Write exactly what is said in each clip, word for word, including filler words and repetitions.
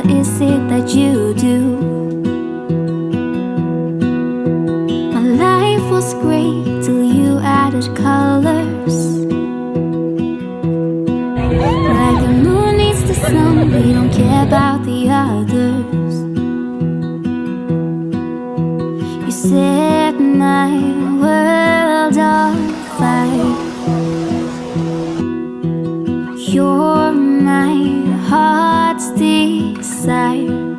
is it that you do? My life was great till you added colors. Like the moon needs the sun, we don't care about the others. You set my world on fire. You're my heart's desire.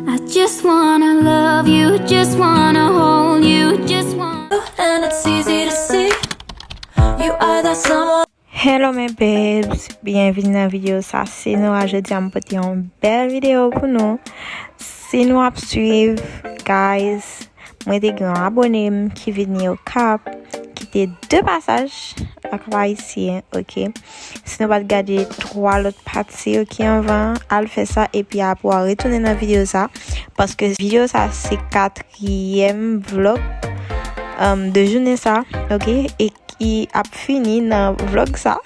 I just wanna love you, just wanna hold you, just wanna. And it's easy to see you are that someone. Hello mes babes, byenvini nan videyo sa. Se Nora, jodi a m pote yon bèl videyo pou nou. Si nou ap swiv, guys, mwen te gen yon abone m ki vin Okap, ki te de pasaj nan Kap Ayisyen, ok. Si nou pa t gade twa lòt pati yo ki anvan, al fè sa, epi apre w a retounen nan videyo sa, paske videyo sa se katriyèm vlog, um, de jounen sa, ok, e ki ap fini nan vlog sa.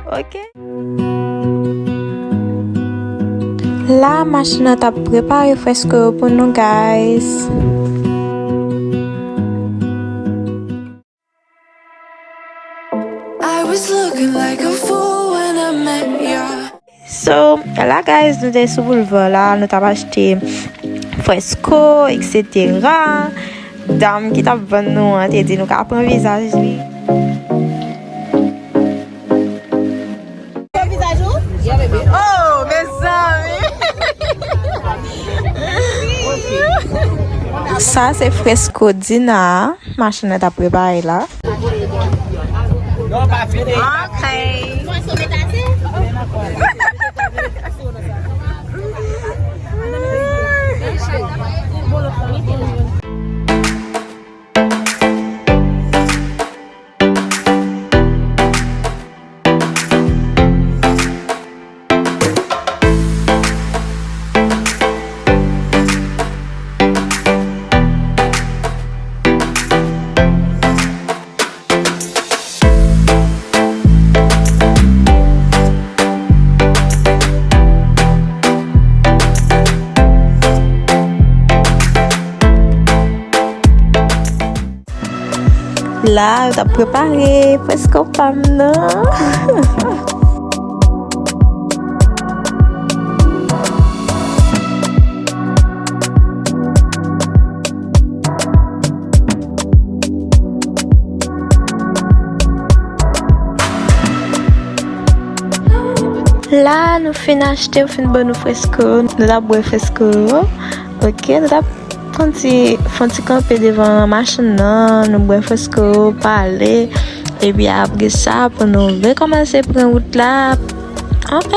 Ok. La, machin nan t ap prepare fresko yo pou nou, guys. I was looking like a fool when I met ya. So, la, guys, nou te sou boulva la, nou t ap achte fresko, et cetera. Dam ki t ap vann nou an te di nou ka pran vizaj li. Pran vizaj ou? Oh, mezanmi! Sa se fresko Dina a, machin nan t ap prepare la. Ok. La, yo t ap prepare fresko pa m nan. La, nou fin achte, yo fin ban nou fresko. Nou t ap bwè fresko yo. Ok, nou t ap fè yon ti, fè yon ti kanpe devan machin nan, nou bwè fresko, pale, epi apre sa, pou nou rekòmanse pran wout la. Ok.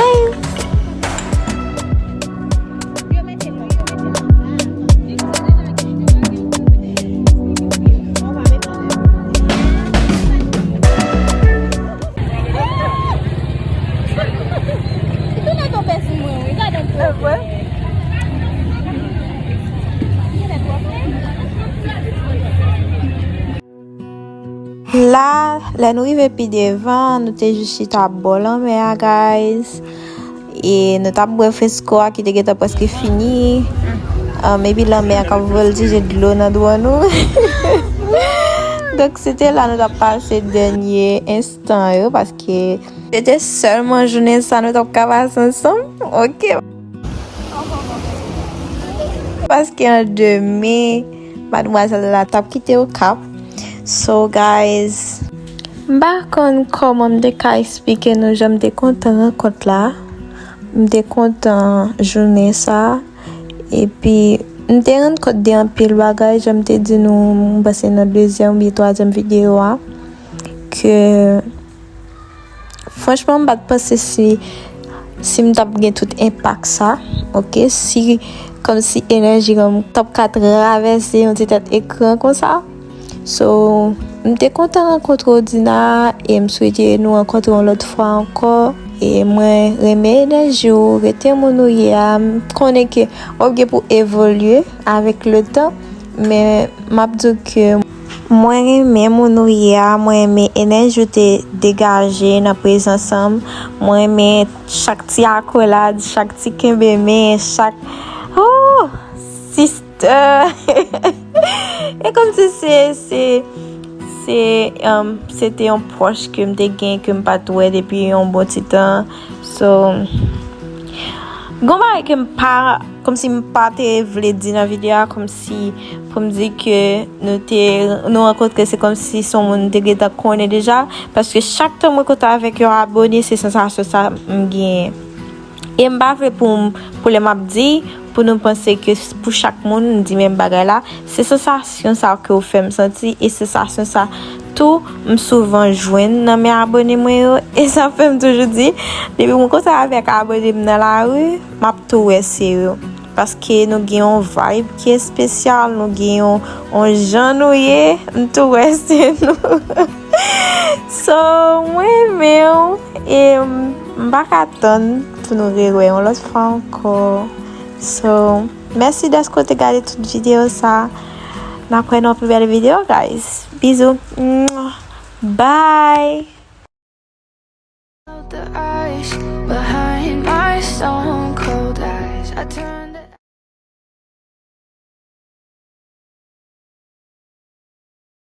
La, lè nou rive pi devan, nou te jis chita bò lanmè a, guys. E nou t ap bwè fresko a ki te gentan prèske fini. Um, epi lanmè a k ap vòltije dlo nan dwò nou. Donk, se te la nou t ap pase dènye enstan yo, paske se te sèlman jounen sa nou t ap ka pase ansanm. Ok. Paske an demen, madmwazèl la t ap kite Okap. So, guys, m pa konn kòman m te ka eksplike nou jan m te kontan rankont la. M te kontan jounen sa. Epi, m te rann kont de anpil bagay, jan m te di nou, m panse nan dezyèm oubyen twazyèm videyo a, ke franchman, m pa t panse si, si m t ap gen tout enpak sa, ok? Si, kòmsi enèji an m t ap ka travèse yon ti tèt ekran konsa. So, m te kontan rankontre w, Dina, e m swete nou rankontre yon lòt fwa ankò. E mwen renmen enèji w, rete moun ou ye a. M konnen ke w ap gen pou evolye avèk letan, men m ap di w ke Mwen renmen moun ou ye a, mwen renmen enèji ou te degaje nan prezans an m, mwen renmen chak ti akolad, chak ti kenbe men, chak, oh, sister. E kòmsi se, se, se, um, se te yon pwòch ke m te gen, ke m pa t wè depi yon bon ti tan. So, gon bagay ke m pa, kòmsi m pa te vle di nan videyo a, kòmsi pou m di ke nou te, nou rankontre, se kòmsi se yon moun m te gentan konnen deja, paske chak tan m rankontre avèk yon abone, se sansasyon sa m genyen. E m pa vle pou m, pou lè m ap di, pou nou panse ke s-, pou chak moun, m di menm bagay la, se sansasyon sa ke w fè m santi, e sansasyon sa tou, m souvan jwenn nan men abone mwen yo, e sa fè m toujou di, depi m rankontre avèk abone m nan lari, m ap tou wè se yo. Paske nou gen yon vibe ki espesyal, nou gen yon, yon jan nou ye, m tou wè se nou. So, mwen renmen w, e m, m pa ka tann pou nou rewè yon lòt fwa ankò. So, mèsi dèske w te gade tout videyo sa. N ap wè nan yon pi bèl videyo, guys. Bizou. Mwah. Bye. Melt the ice behind my stone cold eyes. I turn